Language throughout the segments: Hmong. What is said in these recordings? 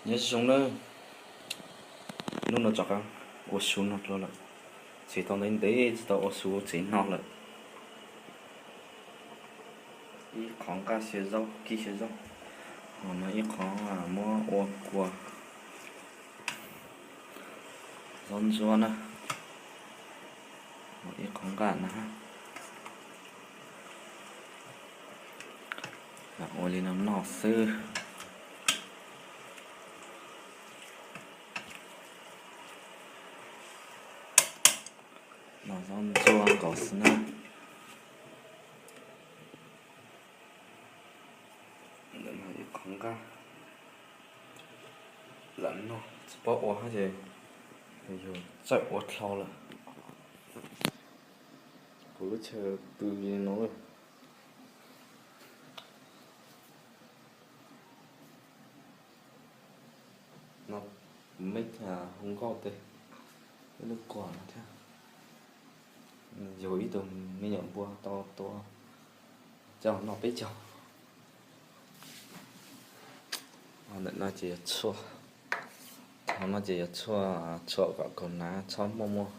Nyob zoo nawb, hnub no rov qab ua su no dua lawm, tsev tau ntev ntev tsis tau ua su tsev no lawm. Ib qhov nqaj sia zaub, kib sia zaub, ho no ib qhov muab ua kua zaub ntsuab na, ib qhov nqaj na. Ua li no noj xwb. Noj zaub ntsuab nkaus xwb na. Ntawm no ib qhov nqaj, lam noj tsis paub ua hab ces yus txawj ua dlhau lawm. Kuv lub chaw pw li no. No kuv meb hu nkauj tes, ib lub kuam no thiab. Yug ib tug me nyuam npua tau tua coj noj peb caug. Ntawm no ces yog tshuaj, thaum no ces yog tshuaj, tshuaj kom kaus hnav txhob muaj muaj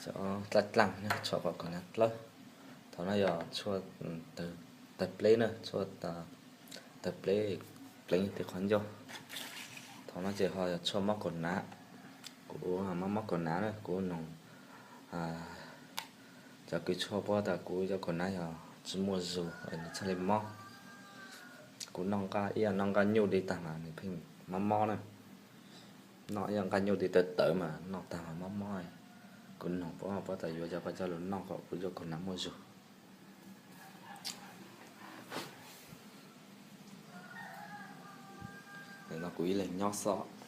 cov dlaaj dlaaj, tshuaj kom kaus hnav dlawb. Thaum no yog tshuaj tawg pleb na, tshuaj tawg pleb pleev tej qhov ncauj. Thaum no ces ho yog tshuaj mob kaus hnav. Kuv mob mob kaus hnav na, kuv noog cov kws tshuaj paub tas kuv cov kaus hnav yog tsis muaj zug es nws txhaj li mob. Kuv noj nqaj ib yam noj nqaj nyuj li tag mas nws pheej mob mob na. Noj ib yam nqaj nyuj li tawv tawv mas noj tag mas mob mob. Kuv noog paub, paub tas yuav cov koj coj lug noj kom kuv cov kaus hnav muaj zug. Nim no kuv ib leeg nyob xwb.